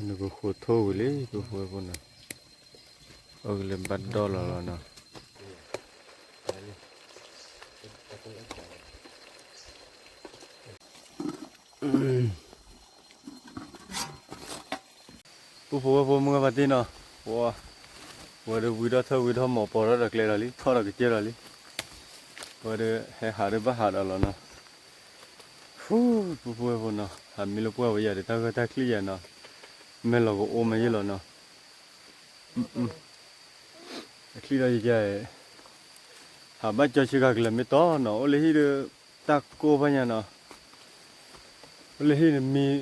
နကဃိထိၣ်ဝံၤလံ ပဖိဝဲဖိနီၤ, အိၣ်ကလၢဘၣ်ဒီလီၤလီၤနီၤ. ပဖိဝဲဖိမုၢ်ဂၤဖါတံၢ်နီၤ, ပဝဲဒၣ်ဝံထီၣ်ထၢၣ်ဝံထီၣ်မီၢ်ပီၤထီၣ်ဒီးကျဲလီၤလံ ထီၣ်ဒီးကစၢၢ်လီၤလံ, ပဝဲဒၣ်ဟဲဟးဒၣ်ဘၣ်ဟးဒီးလီၤနီၤ. ပဖိဝဲဖိနီၤ, ဟးမံလၢပှၢ်ဝဲယၤဒီးတၢ်ဂၢၢ်တၢ်ချံယၤနီၤ, မဲာ်လီၤကအိၣ်မးယဲလီၤနီၤ. အချံဒီးယကဲ ဟးဘၣ်ကၠီဆ့ကၤကလဲၤမ့ၢ်တီနီၤ, အိၣ်လၢဟံၣ်ဒီး တၢ်ကိၢ်ဘၣ်ညါနီၤ, အိၣ်လၢဟံၣ်န့ၣ်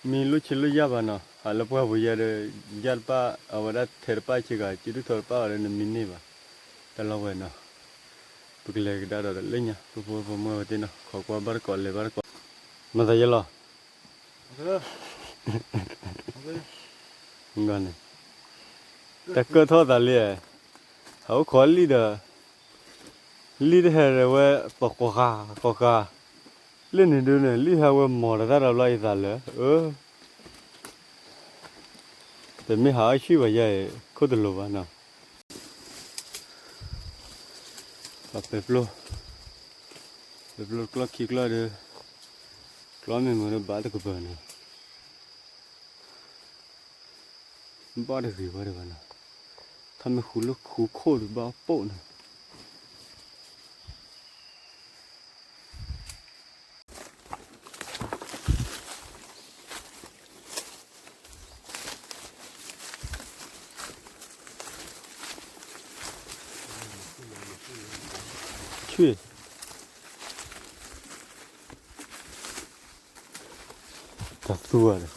မံလိၣ်ဆံလိၣ်ယၢ်ဘၣ်နီၤ, ဟးလၢပှၢ်ပူၤယဲဒီး ယၢ်တပၣ် အဝဲဒၣ်ထဲတပၣ်ဆ့ကၤ စုဒုၣ်ထီတပၣ်ဝဲဒီးနမံန့ၢ်ဘၣ်, တၢ်လီၢ်ဝဲနီၤ, ပကလဲၤကဒါဒီးတလၢညါ ပဖိဝဲဖိမုၢ်ဂၤဖါတံၢ်နီၤ, ခိးကွၢ်ဘၣ်တကိးလဲၤဘၣ်တကိး, မၤသးယဲလီၤ. န့ၣ် တၢ်ကၢၢ်ထီၣ်သးလံ, ဟးအိၣ်ခိးလံဒီး လံတဟဲဒီးဝဲ ပကိးဃာ်ကိးဃာ်, လၢန့ၣ်ဒုးန့ၣ် လံဟဲဝဲမီၤတၢ်တၢ်တဘျီအံၤသးလၢာ်, တမ့ၢ်ဟးအီၣ်ဆံၣ်ဘၣ်ယဲအံၤ ခိၣ်တလိၤဘၣ်နီၤ. ပပဲာ်ပျိ, ပဲာ်ပျိကျီၢ်ခံကျီၢ်ဒီး ကျီၢ်မ့ၢ်မုာ်ဒီးဘၣ်တကပၤန့ၣ် ဘၣ်တဂ့ၤဘၣ်တဘၣ်နီၤ, ထီၣ်မ့ၢ်ဃူလၢဃူခိၣ်ဒီးဘၣ်ပိာ်န့ၣ် ဆံၣ် တၢ်သူဝဲဒီး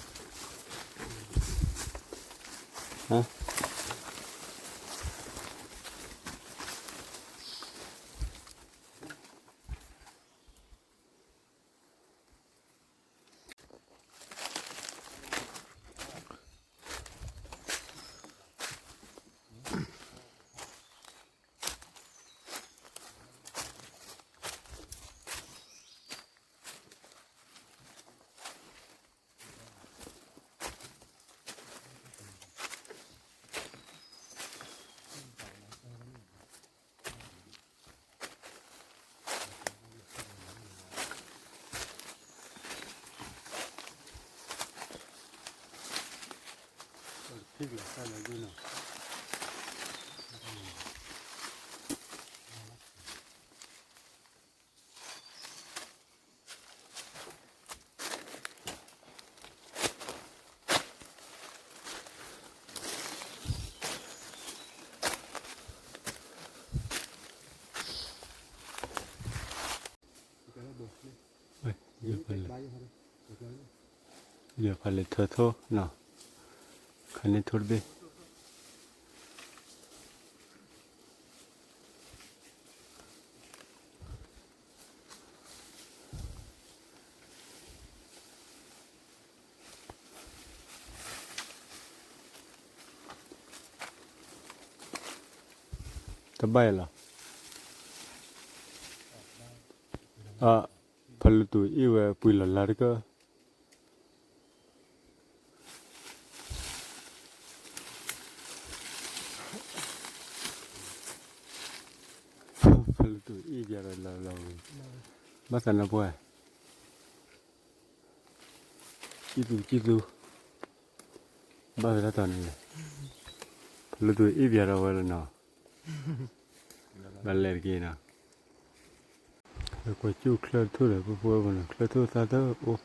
ယဖးလဲၤထၢထိၣ်နီၤ, ခါန့ၣ်ထိၣ်တဘ့ၣ် တဘၣ်အံၤလီၤ. ဖလူသူၣ်အ့ၣ်ဝဲ ပှံၤလီၤလါတကၢၢ် ဖလူသူၣ်အ့ၣ်ပၠးဒီးလၢလီၤဝံၤ ဘၣ်သးနါပှၢ် ကံၣ်သူကံၣ်သူ ဘၣ်သရၣ်တီၤန့ၣ်လဲၣ် ဖလူသူၣ်အ့ၣ်ပၠးဒီးဝဲလီၤနီၤ ဘၣ်လဲၤတက့ၢ်နီၤ ကွၢ်ကၠူၣ်ချၢထိၣ်ဒီး ပဖိဝဲဖိန့ၣ် ချၢထိၣ်သၣ်တအိၣ်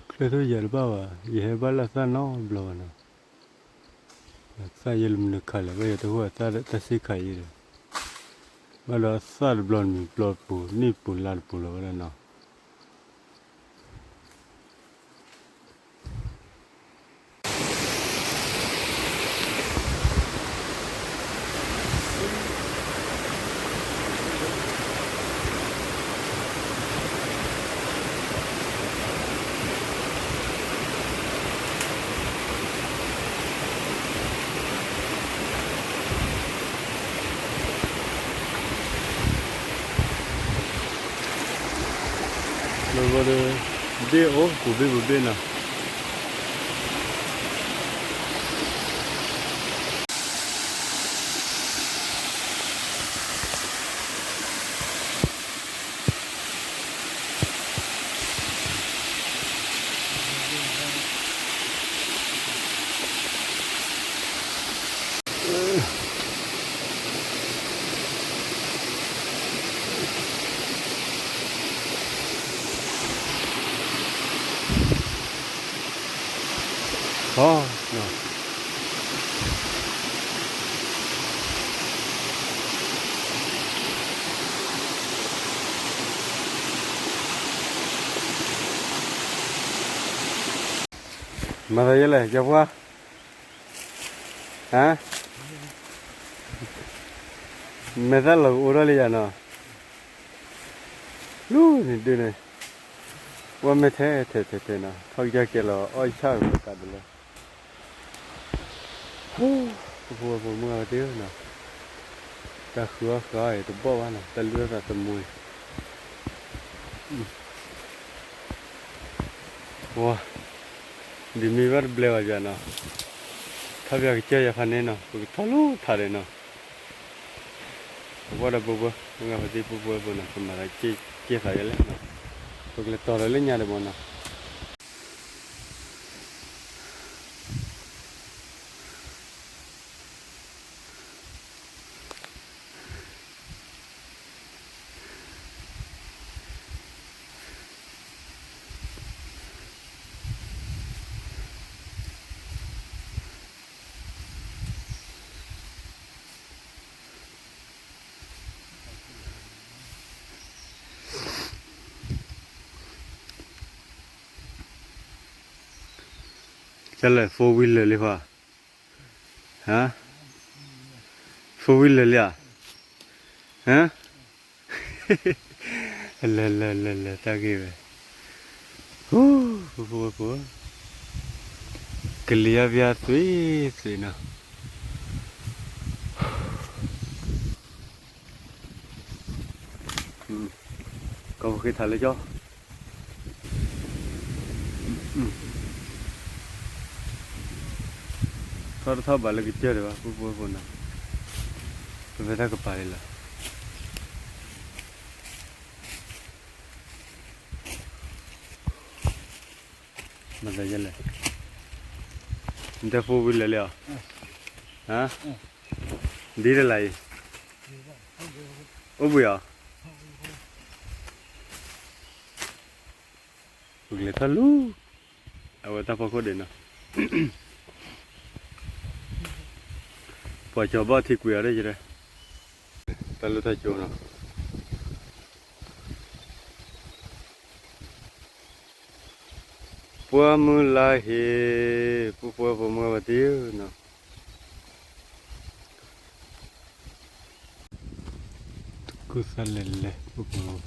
ချၢထိၣ်ယၤတဘၣ်ဘၣ် ယဟဲဘၣ်လၢအသၣ်နီတဘျီဘၣ်နီၤ သၣ်ယဲလၢမနုၤခးလဲၣ် ဘၣ်ယဲတဟူအသၣ်တၢ်စ့ၢ်ခးယဲဒီး ဘၣ်ဒီးသၣ်တဘျီနံၤပျီတပူၤ နံၣ်တပူၤလါတပူၤလီၤဝဲဒၣ်နီၤ လၢဂီၢ်ဒီး ဘ့ၣ်အိၣ်ပူၤဘ့ၣ်ပူၤဘ့ၣ်နီၤ. မၤသးယဲလဲၣ် ကၠီပှၢ်, ဟါ, မဲာ်သၣ်လီၤကအိၣ်ထီၣ်လံယၤနီၤ, လူန့ၣ်ဒုးန့ၣ်, ဝဲမ့ၢ်ထဲထဲထဲထဲနီၤ ထီၣ်ကစၢ်ကဲလီၤအီၣ်ဆၣ်ပကးဒိးလၢ ပဖိဝဲဖိမုၣ်အဝဲသ့ၣ်နီၤ, တၢ်ဃုအီၣ်ဃုအီအံၤတဘီၣ်ဘၣ်နီၤ တၢ်လုၢ်အီၣ်သးသမူအံၤ, ဝါ, ဒ်မ့ၢ်ဘၣ်တဘျဲးဘၣ်ယၤနီၤ, ထီၣ်ပၠးကစၢ်ယၤဖးန့ၣ်နီၤ ပကထီၣ်လူၤထးဒီးနီၤ, ပဝဲဒီးပဝဲ ပဝဲဖိသ့ၣ်ပဝဲဖိနီၤ ကမၤသးက့ၢ်သးယဲလဲၣ်နီၤ, ပကလဲၤတီၤဒီးလၢညါဒီးမ့ၢ်နီၤ. ကဲလဲၣ် four wheeler လံဟါ, ဟါ, four wheeler လံဧါ, ဟါ, လဲၤလဲၤလဲၤလဲၤတၢ်ဂ့ၢ်ဝဲ, ဟူ, ဖိဖိဖိ, ကလံၤအါဘျါသွံၣ်သွံၣ်နီၤ. ကီၢ်ပဃ့ထးလၢကၠီ, ထီၣ်တထီၣ်ဘၣ်လၢကစၢၢ်ဒံးဘၣ် ပူဖိဖိနီၤ, ပဝဲတၢ်ကပၤလံလီၤ. မၤသးယဲလဲၣ်, နတဲ four wheeler လံဧါ, ဟါ, ဒ်တလၢအံၤ, အိၣ်ဘှံးဧါ, ပကလဲၤထီၣ်လူၤ, အဝဲတၢ်ဖီခိၣ်ဒံးနီၤ, ပှၤကၠီၤဘီၣ်ထံကွံာ်အီၤဒ်ယတဲ, တၢ်လူၢ်တၢ်ကၠိနီၤ. ပှၤမုၢ်လၢ်ဟ့ၣ် ပူဖိဖိမုၢ်ဝဲတံၢ်နီၤ, တကုၢ်သၣ်လဲၤလဲၤ ပူဖိ ခ့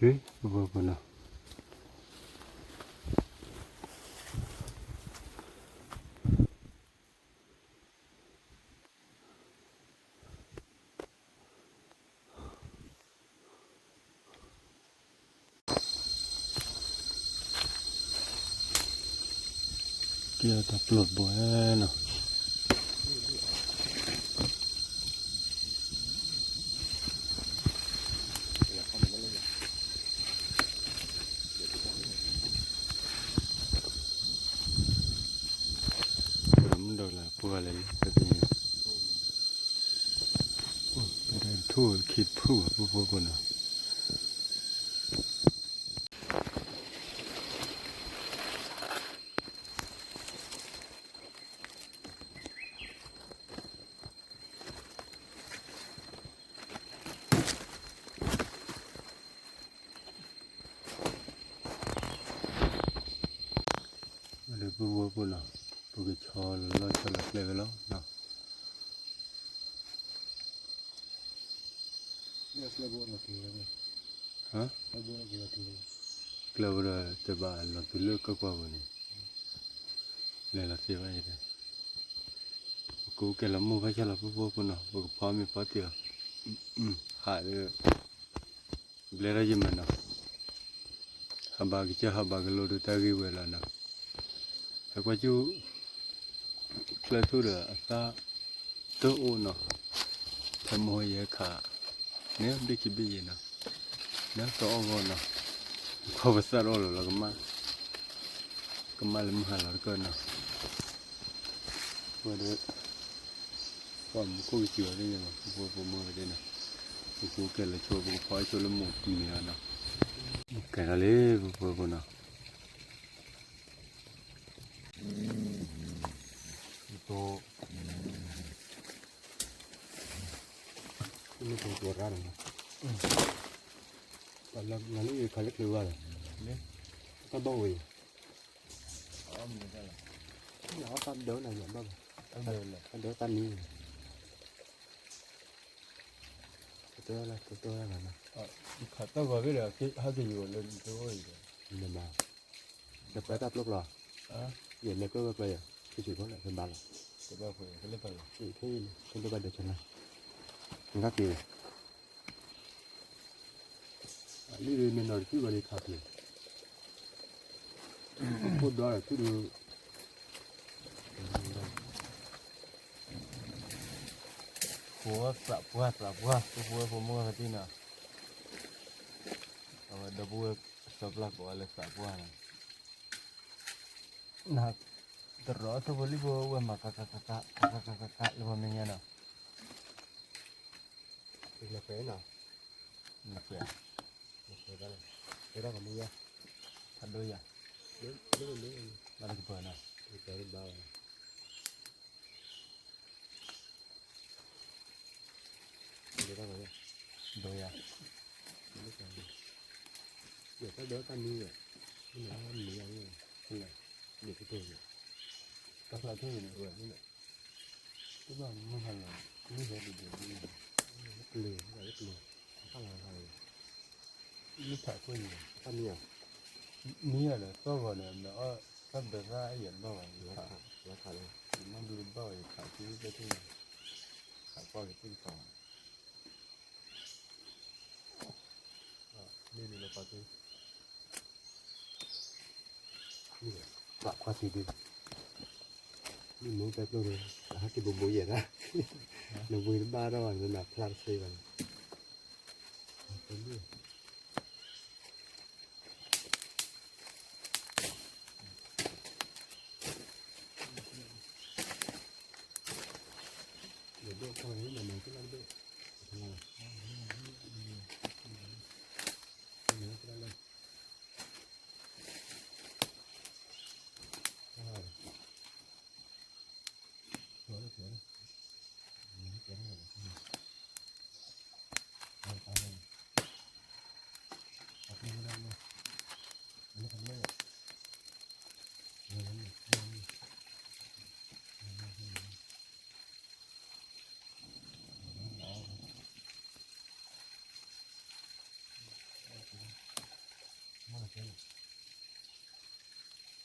ကွ့ ပူဖိဖိနီၤ. ကဲတၢ်ပျိာ်ဘှဲနီၤ. မုၢ်ဒီးလၢပှၤလဲၤလၢပပှၤ, ပဒိၣ်ထူၣ်ခံဖုၣ်ဘၣ် ပူဖိဖိနီၤ. ပူဖိဖိနီၤ, ပကဆီလီၤဆီလီၤကျဲဝဲလီၤနီၤ. ဟါ, ကျၢၢ်ဝဲဒီးတဘၣ်လီၤတုၤလၢကီၢ်ကွၢ်ပူၤန့ၣ်, လဲၤလီၤသ့ဘၣ်ယတဲ, ပကူကဲလီၤမိၢ်ဖးဆၢလီၤ ဖိဖိဖိနီၤ, ပကဖီမ့ၤဖီတ့ၢ်အီၤ, ဟးဒီး ဘျဲထီၣ်ယမၤနီၤ, ဟးဘၣ်ကစၢၢ်ဟးဘၣ်ကလိဒုးတၢ်ဂ့ၢ်ဝဲလီၤနီၤ, ဟဲကွၢ်ကၠူၣ် ချၢထူၣ်ဒီးအသၣ်တအိၣ်နီၤ, ဖဲမိၢ်ယဲခး, န့ၣ်ဘ့ၣ်ခံဘ့ၣ်ယဲနီၤ, န့ၣ်တအီၣ်ဂီၢ်နီၤ, ခီပသၣ်တအီၣ်လီၤလီၤကမၣ်, ကမၣ်လၢမုၢ်ဟါလီၤတကၢၢ်နီၤ, ဝဲဒီး ပှၤမူခိၣ်ကစံးဝဲဒ်န့ၣ်လီၤ, ဖိဖိဖိမုၣ်ဝဲဒ်န့ၣ်, ပကူကဲလီၤဆိ ပကဖီဆိလၢမိၢ်မ့ၤအီၤနီၤ, ကဲထီၣ်လံ ဖိဖိဖိနီၤ. နမ့ၢ်တိၤရၣ်န့ၣ်, တၢ်ဘၣ်ဝဲအံၤ, တၢ်ဒၢနၤညါဘၣ်ဘၣ်, တၢ်ဒၢတၢ်နံၤ, ကတၢၢ်လၢကတၢၢ်လၢနၤ, ခးတၢ်ဂီၤဘ့ၣ်ဒီး ဟဲက့ၤယိာ်လၢနတအိၣ်အံၤဒီး, နမၤ ဒီးပှဲၤတၢ်ပျိပျီ, ယလဲၤကျိၣ်ဝဲကျီယၤ, ဖံးစံးဖိလဲၣ် ဖဲဘၣ်လီၤ, ဖဲလၢပှဲၤလီၤ, ဖဲဘၣ်ဒိးဆၢလၢ, နကက့ၤ, လံဒုးမ့ၢ်နီၤတကုၢ်ဝဲဒၣ်ခးက့ၤ, အိၣ်ဒီးတကုၢ်ဒုး ဃိသးပှၢ်သးပှၢ် ဖိဖိဝဲဖိမုၣ်ဝဲကသံၣ်နီၤ, အဝဲဒီပုၢ်ဝဲၢ်စီၤပျၢ်ကိးဝဲလၢသးပှၢ်နီၤ, န တရီးအသိဖိလံဖိဝဲမၤကကကကကကကကလၢပှၤမဲာ်ညါနီၤ, နပှဲၤ, နပှဲၤ, ဖးဒိၣ်ယၤ, ဘၣ်တကပၤနီၤ, ဒိၣ်ယၤ, တၢ်ဖျါထူၣ်န့ၣ်, တဘၣ်မုၢ်ဟါလီၤ, မုၢ်ဟဲဒိၣ်ဒိၣ်, လၢထးခိၣ်န့ၣ်, မ့ၢ်ယၤဒီးသီၣ်ဂီၤန့ၣ် နအီၣ်တၢ်ဘၢသၣ်ယဲၢ်တဘၣ်ဘၣ်, ယမ့ၢ်ဒုးတဘၣ်ဘၣ် ယခးက့ၤသ့ၣ်ထူၣ်န့ၣ်, ခးကွၢ်က့ၤသ့ၣ်ကတီၤ, မ့ၢ်ဒုးလၢပှၤသ့ ပှၤခွါသံဒု, မ့ၢ်မိၢ်ပဲကျိၣ်ဒီး အဟဲက့ၤဘိးဘိးယဲၢ်ဒၣ်, နဝံၤတဘၣ်ထီၣ်ဘၣ်န့ၣ် နဖျါတသ့ဘၣ်န့ၣ်, ယဒိၣ်ကီၢ်န့ၣ် မၤမၤက့ၤလီၤတဘ့ၣ်, မၤက့ၤ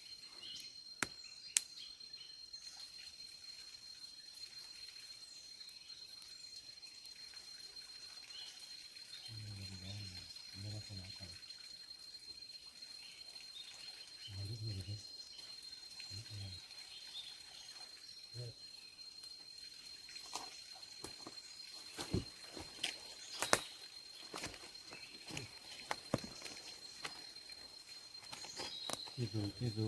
လီၤလၢ ကံၢ်သူ, ကံၢ်သူ, ကံၢ်သူ,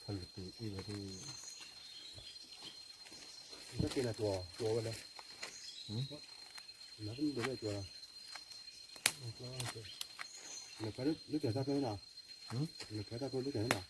ဖးလူၤတူၤအ့ၣ်ဝဲဒၣ်, နက့ၤနၤကၠီၤကၠီၤဝဲလဲၣ်, နကမ့ၢ်ဒိးန့ၢ်ကၠီၤလီၤ, နဖဲလၢကၠီၤတၢ်ဖဲန့ၣ်နီၤ, နဖဲတၢ်ဖဲလၢကၠီၤန့ၣ်နီၤ.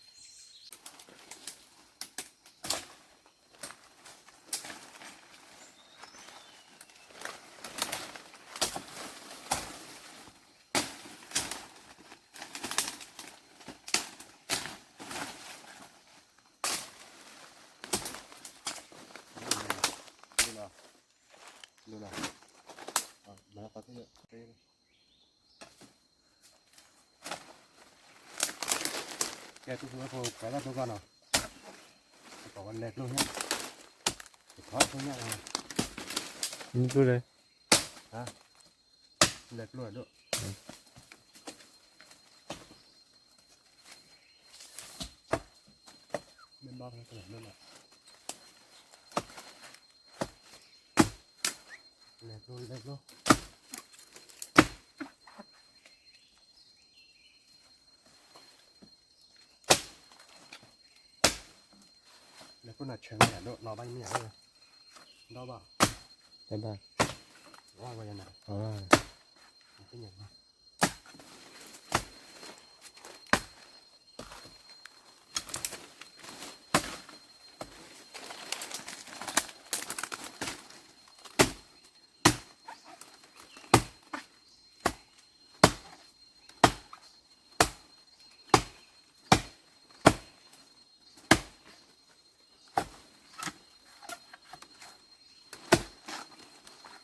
ကဲ သူၣ်ဖိဝဲၢ်ဖိ ပှၤတၢ်ဖိကီၢ်နီၤ, ပှၤလဲၤကျိညၣ်, ပထီၣ်ကျိညၣ်လီၤ, မ့ၢ်ကျိလဲၣ်, လဲၤကျိဒိၣ်, မ့ၢ်ဘၣ်ဖဲကလဲၤဒိၣ်လီၤ, လဲၤကျိ လဲၤကျိ လဲၤကျိနၤ ဆၢမ့ၢ်ယၤဒိၣ် နီၢ်ဘၣ်ယမ့ၢ်ယၤဒိၣ်, ဒီဘၣ်, တဘၣ်, ဝါဝဲယၤနၤ, သ့ၣ်ညါ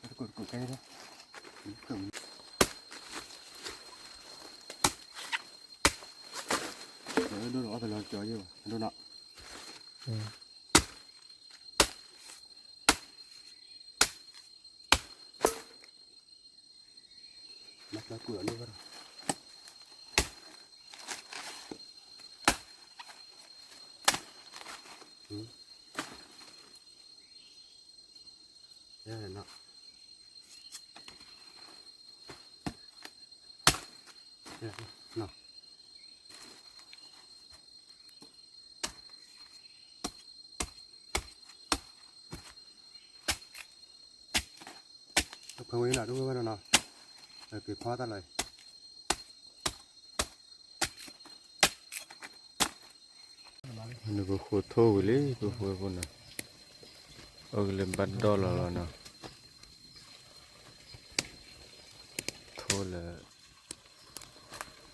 တကိးတကိးကဲ, ဒိၣ်ဒီးအီၣ်တလီၤကၠီယဲၢ်ဘၣ် ဒိၣ်နီၤ, မၤကျါကွံာ်အီၤန့ၣ်ဘၣ်ဒီး, ဖဲဝဲနီၤ တဝဲဝဲနီၤနီၤ, က့ၤဖီတၢ်လီၤ, နကဃိထိၣ်ဝံၤလံ ပဖိဝဲဖိနီၤ, အိၣ်ကလၢဘၣ်ဒီလီၤလီၤနီၤ, ထိၣ်လၢ တ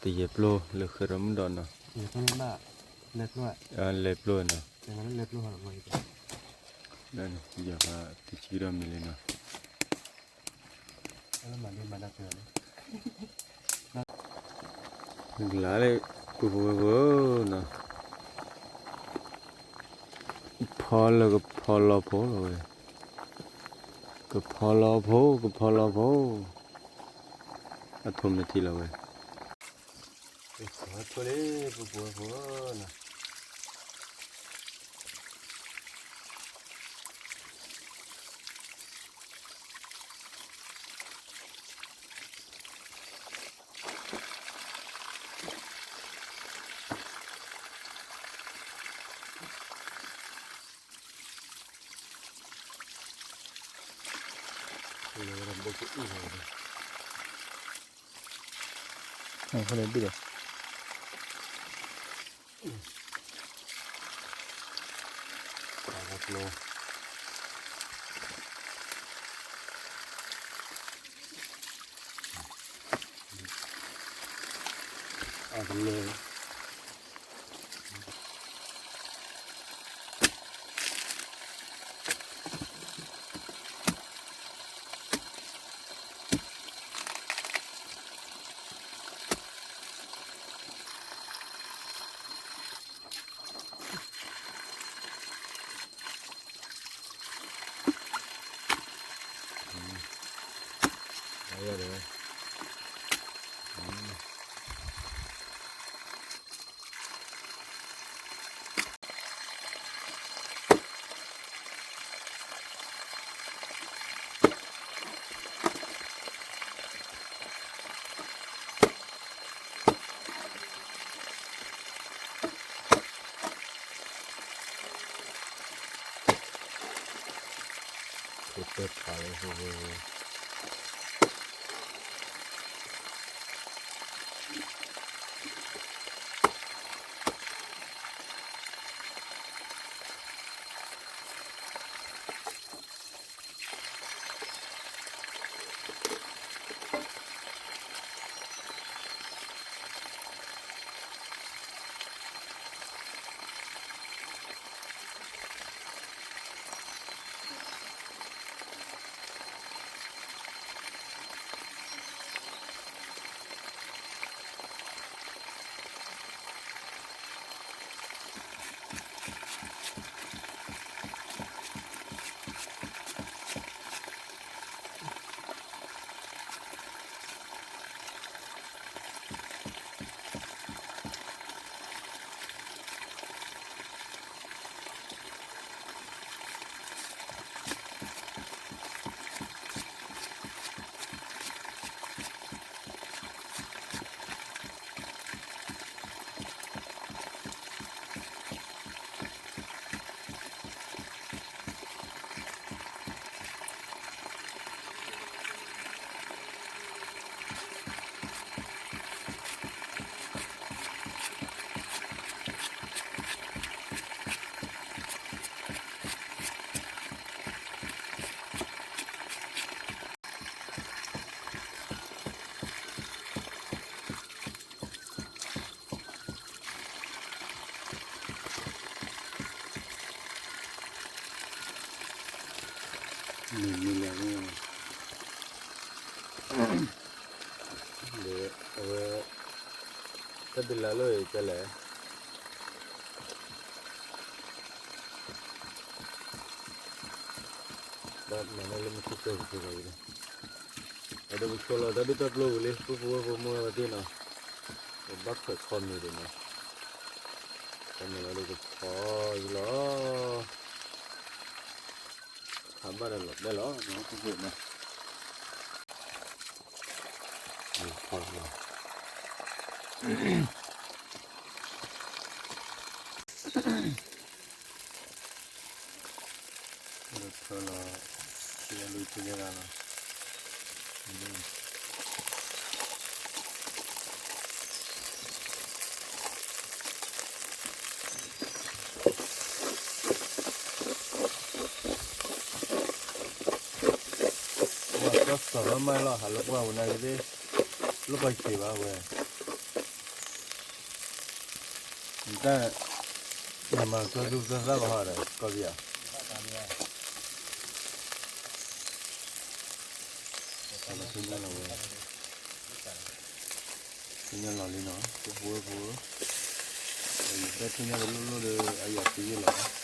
ယဲၢ်ပျိလၢဃဲၤဒီးမုၢ်ဒီးနီၤ, လဲၤပျိနီၤ, ယၤဃးတဆံဒီးမံၤလံနီၤ, ဂလၤလၢ ပဖိဝဲဖိနီၤ, ဖီလၢကဖီလီၤဖိလီၤဝဲ, ကဖီလီၤဖိ ကဖီလီၤဖိ, အထိၣ်မဲာ်ထံလီၤဝဲ, ထိၣ်လံ ပဖိဝဲဖိနီၤ. အဝဲ တၢ်ဘံလါလီၤအံၤကလဲၣ်, ဘၣ်မၤန့ၢ်လၢမုၢ်ဆ့ၣ်ကၢၢ်ကစၢ်ကီးဝံၤလံ, အဒီးပဆိလီၤတၢ်ဒုၣ်တၢ်ပျိဝံၤလံ ပုၢ်ဖိဝဲၢ်ဖိမုၢ်ဂၤပှၤသ့ၣ်နီၤ, ပဘၣ်ခွဲးခီမ့ၤဒံးနီၤ, ခီမ့ၤလီၤဒီးကဖီအံၤလီၤ. ဖးဘၣ်ဒီးလီၤတဲလီၤ မ့ၢ်ခိၣ်ခိၣ်န့ၣ်, ဖီလီၤ, ဖီလီၤ, ဆူညါလၢဆူညါဂၤလီၤ. ပှၤကစီၣ်လီၤမၢ်လီၤ ဟးလၢပှၢ်ပူၤနၤက့ၤသ့ၣ်, လၢပှၤစံးဘၣ်ဝဲ, နတၢ်, နမၤကၢၢ်သူကၢၢ်သၣ်ဘၣ်ဟီဒီး ကီၢ်ပယီၤ, ဆူညါလီၤဝဲ, ဆူညါလီၤလံနီၤ ပုၢ်ဖိဝဲၢ်ဖိ, ယတဲဆူညါတလိၣ်လိၣ်ဒီး အယၤသံယ့ၢ်လီၤ.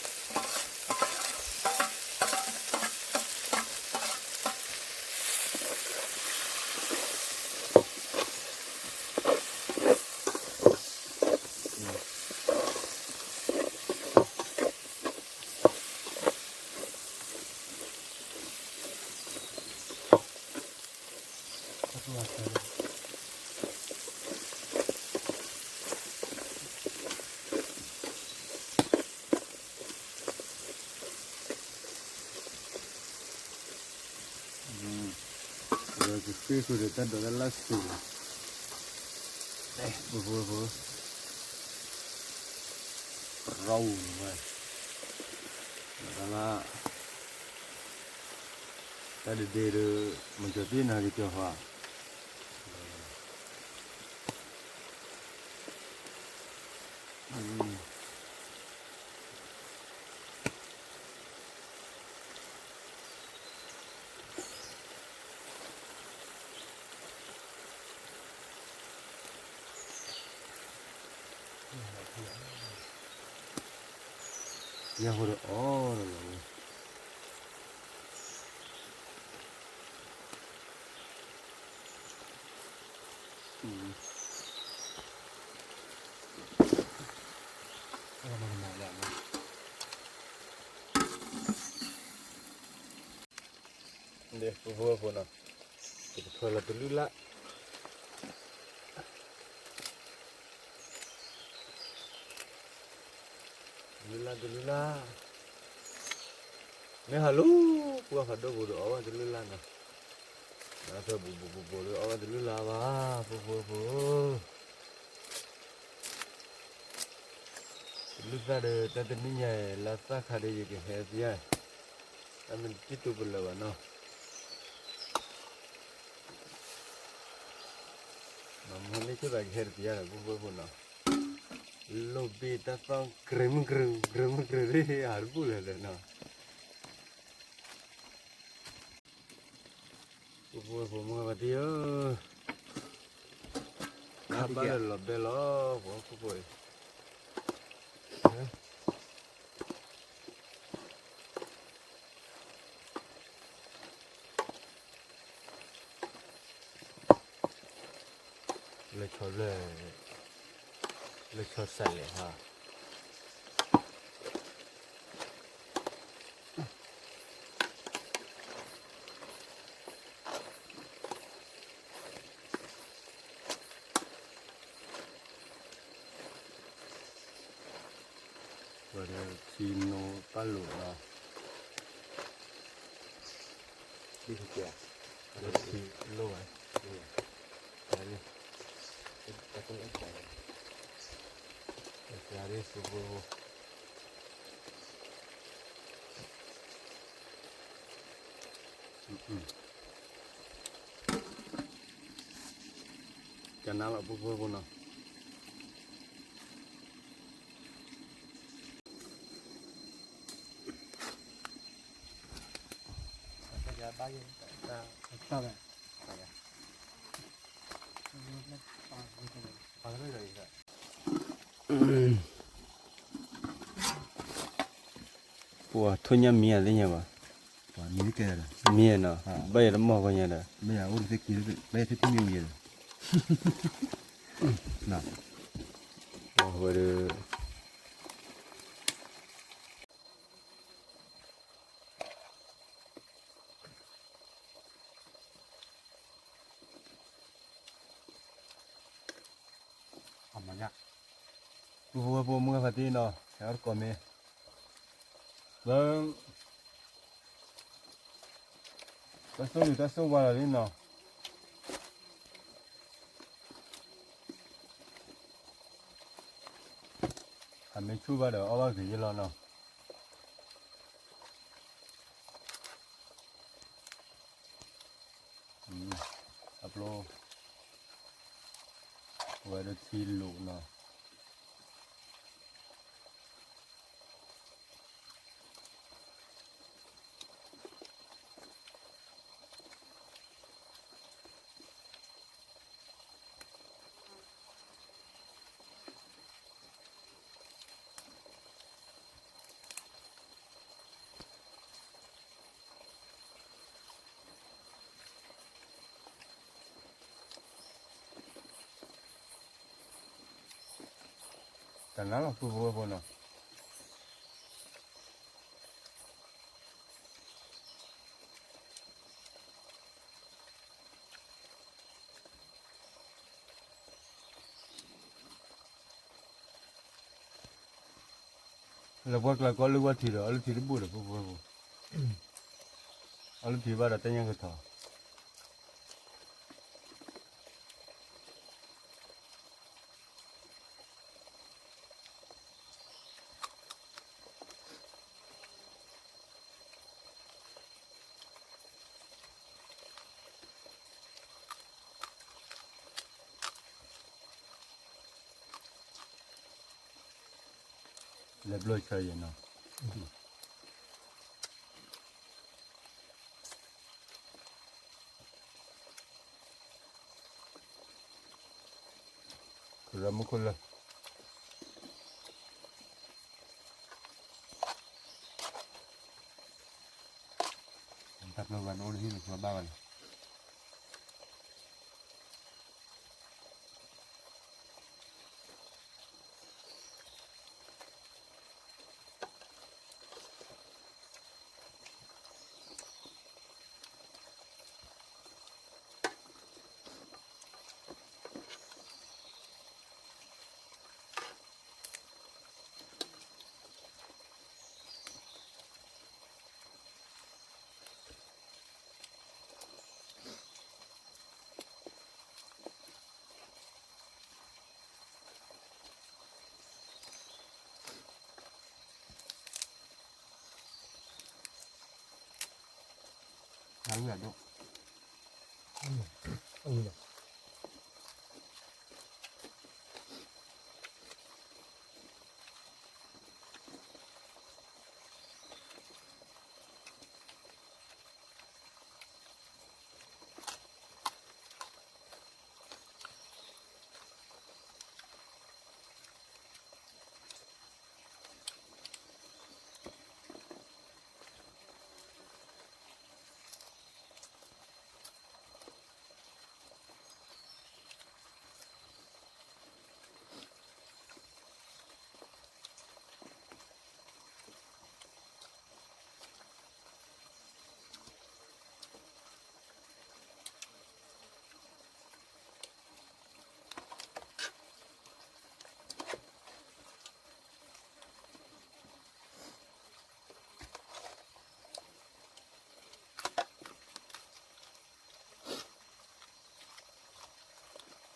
ဝဲကဃ့ဃုာ်ဒီးတၢ်ဒိးတၢ်လၢ်ဆူၣ်လီၤ, ပုၢ်ဖိဝဲၢ်ဖိ, ရီဝဲ, တၢ်လၢ တၢ်ဒဒ့ဒီး မၤကၠီၤတ့ၢ်နၤက့ၤကၠီၤဃီ, ညၣ်ဟိဒီးအီၣ်လီၤလီၤဝဲ, ပုၢ်ဖိဝဲၢ်ဖိနီၤ, ပကထွဲလီၤတလုၢ်လၢ်, တလုၢ်လၢ်တလုၢ်လၢ်, မ့ၢ်ဟးလူၤ ပှၢ်ဖးဒိၣ်ပူၤဒီးအီၣ်ဝဲတလုၢ်လၢ်နီၤ, ဒီးဖဲဘူးဘူးဘူးဘူးဒီးအီၣ်ဝဲတလုၢ်လၢ်ဘၣ် ပုၢ်ဖိဝဲၢ်ဖိ, တလုၢ်သၣ်ဒီးတၢ်တနံၣ်ညါအံၤ လၢသၣ်ခါဒီးယကဟဲသံဧါ, တၢ်မ့ၢ်တံၢ်တူပလၢာ်ဘၣ်နီၤ, မ့ၢ်မ့ၢ်ဆိၣ်သးကဟဲတသံဧါဒီး ပုၢ်ဖိဝဲၢ်ဖိနီၤ, လိၣ်ဘ့ၣ်တၢ်သီၣ် ကြုးမုၢ်ကြုး ကြုးမုၢ်ကြုး ဟးတဘူၣ်လၢၤဒီးနီၤ ပုၢ်ဖိဝဲၢ်ဖိမုၢ်ဂၤပှၤသ့ၣ်ဧၢ, ခါဘၣ်လၢလီၤဘဲလီၤ ပှၤခိၣ်ဖိအံၤ, လၢဆီလၢ, လၢဆီစးလဲၣ်ဟါ ဝဲဒီးထံနိပၢ်လိာ်လီၤ, ထံလိၣ်ဝဲ, တၢ်ဖိလၢအစးလဲၣ်, အစးဒ်သိးဖိ ကနၣ်လီၤပုၢ်ဖိဖိနီၤ, တၢ်ဝဲ, တၢ်ဝဲ, တၢ်ဝဲ, ပှၤထိၣ်ညၣ်မံအသ့ၣ်ညါဘၣ်, မံနီၤ, ဘၣ်ယၤတမီၢ်ကီညါဒီး, ဘၣ်ယၤအိၣ်တသ့ၣ်က့ၤ, ဘၣ်ယၤသ့ၣ်ထံၣ်မံဝံၤဒီး, ဝဲဒီး အမညၣ်, ပုၢ်ဖိဝဲၢ်ဖိမုၢ်ဂၤဖါတံၢ်နီၤ, ဟဲအီၣ်တကိးမ့ၢ်, ဘၣ်, တၢ်ဆိၣ်ဂ့ၤတၢ်ဆိၣ်ဝါလီၤလံနီၤ, အမ့ၢ်ဆူၣ်ဘၣ်ဒီးအီၣ်ဘၣ်ဂ့ၤယ့ၢ်လီၤနီၤ. အပျိ, ဝဲဒၣ်ထံလိာ်နီၤ. တၢ်နါလီၤပုၢ်ဖိဝဲၢ်ဖိနီၤ. လၢပှၢ်ကျါကီၢ်လုၢ်ဝၢ်ထံဒီး အီလုၢ်ထံတဘူၣ်ဒီး ပုၢ်ဖိဝဲၢ်ဖိ, အီလုၢ်ထံဘၣ်ဒီးတၢ်ညၣ်ကထီၣ် လဲၤဘျီဆၢယဲၢ်နီၤ. ကရၢမိၢ်ခိၣ်လၢ တၢ်ပျိဘၣ်နအိၣ်လၢဟံၣ်လၢဃီဘၣ်ဝဲလီၤ. အဝံၤဒီး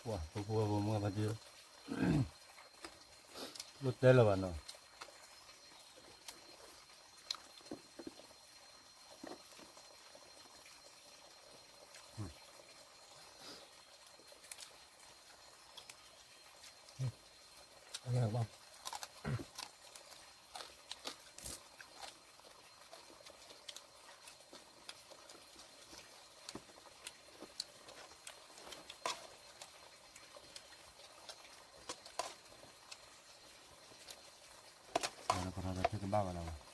ပှၤ ပဖိဝဲၢ်ဖိမုၣ်ဖါတံၢ်, လိၣ်တဲလၢၤဘၣ်နီၤ. အဝဲ ကထီၣ်တၢ်ထဲကဘၣ်ဝဲလီၤဝဲ.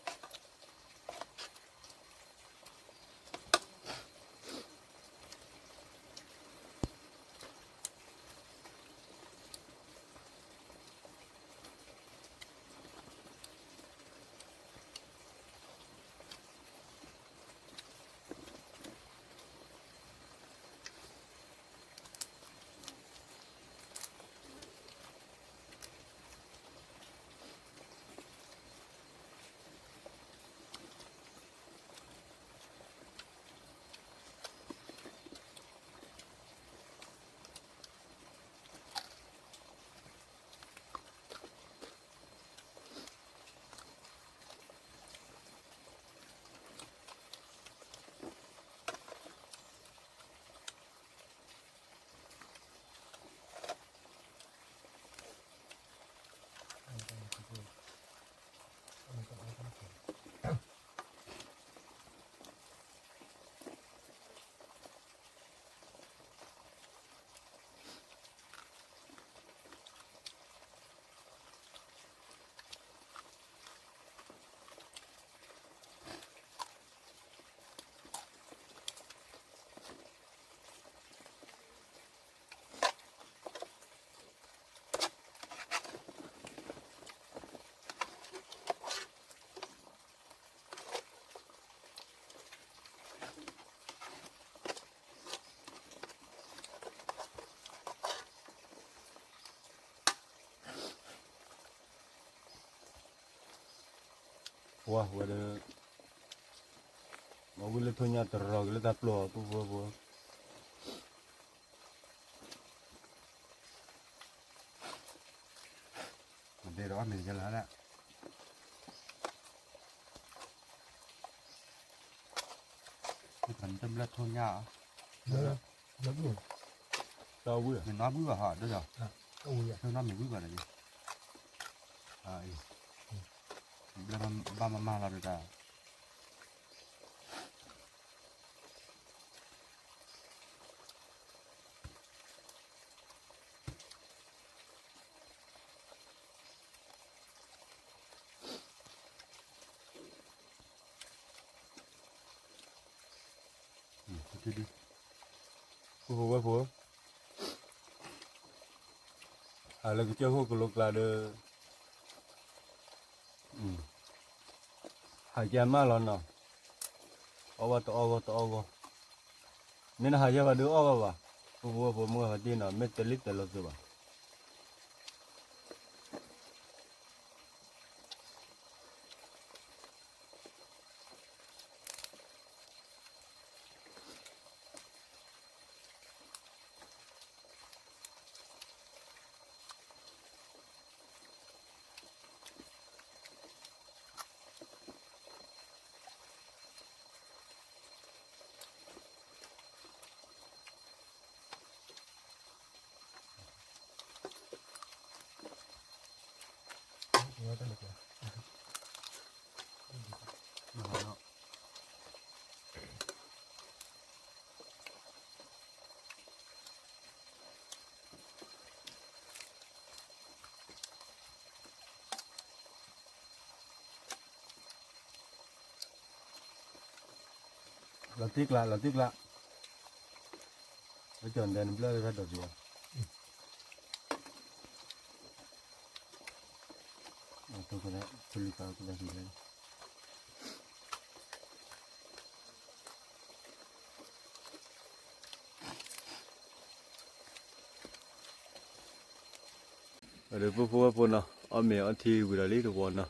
ပှၤဝဲဒီး မ့ၢ်ဝံၤလၢထိညါတရီၤက့ၤလၢတၢ်ပျီၢ် ပုၢ်ဖိဝဲၢ်ဖိ မ့ၢ်ဒဲးဒီးအီၣ်မ့ၤကလါဒၣ် တဘျၢၣ်ထိညါအီၤ တၢ်ဝံၣ်မ့ၢ်နီၢ်ဘုၣ်ဘၣ်ဟီ ဒ်သိး နီၢ်မ့ၢ်ဝံၣ်ဘၣ်ဒီး ဘၣ်မၤမၤလီၤဒီးတၢ် ပုၢ်ဖိဝဲၢ်ဖိ ဟးလၢကစၢၢ်ခိၣ်ကလိကျါဒီး ဟးကဲမးလီၤနီၤ, အီၣ်ဘၣ်တအီၣ်ဂီၢ်တအီၣ်ဂီၢ်, မ့ၢ်နဟးယဲၢ်ဘၣ်ဒုးအီၣ်ဘၣ်ဘၣ်, ပုၢ်ဖိဝဲၢ်ဖိမုၢ်ဂၤဖါတံၢ်နီၤ မ့ၢ်တဲလံတဲလိာ်သးဘၣ်. လီၤတံၢ်ကျး လီၤတံၢ်ကျး, လၢကၠီၤဒဲးနဘျၢၣ်လၢတၢ်ဒိးသံအီၤ, အထူကလဲၤ ထူလံၤသးကလဲၤသံလဲၣ်. ဒီးပုၢ်ဖိဝဲၢ်ဖိနီၤ အီၣ်မ့ၤအီထံဝံၤဒီးလံတဝီနီၤ,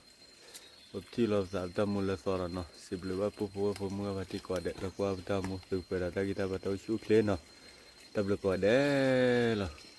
ပထံၣ်လိာ်ပသးပတၢ်မူလၢသီဒီးနီၤ, စံးဘျုးဘၣ်ပုၢ်ဖိဝဲၢ်ဖိမုၢ်ဂၤဖါတံၢ်ကိးဂၤဒဲး လၢကွၢ်ပတၢ်မူသုးပှဲၤဒီးတၢ်ဂံၢ်တၢ်ဘါတၢ်အိၣ်ဆူၣ်အိၣ်ချ့နီၤ, တၢ်ဘျုးကိးဂၤဒဲးလီၤ.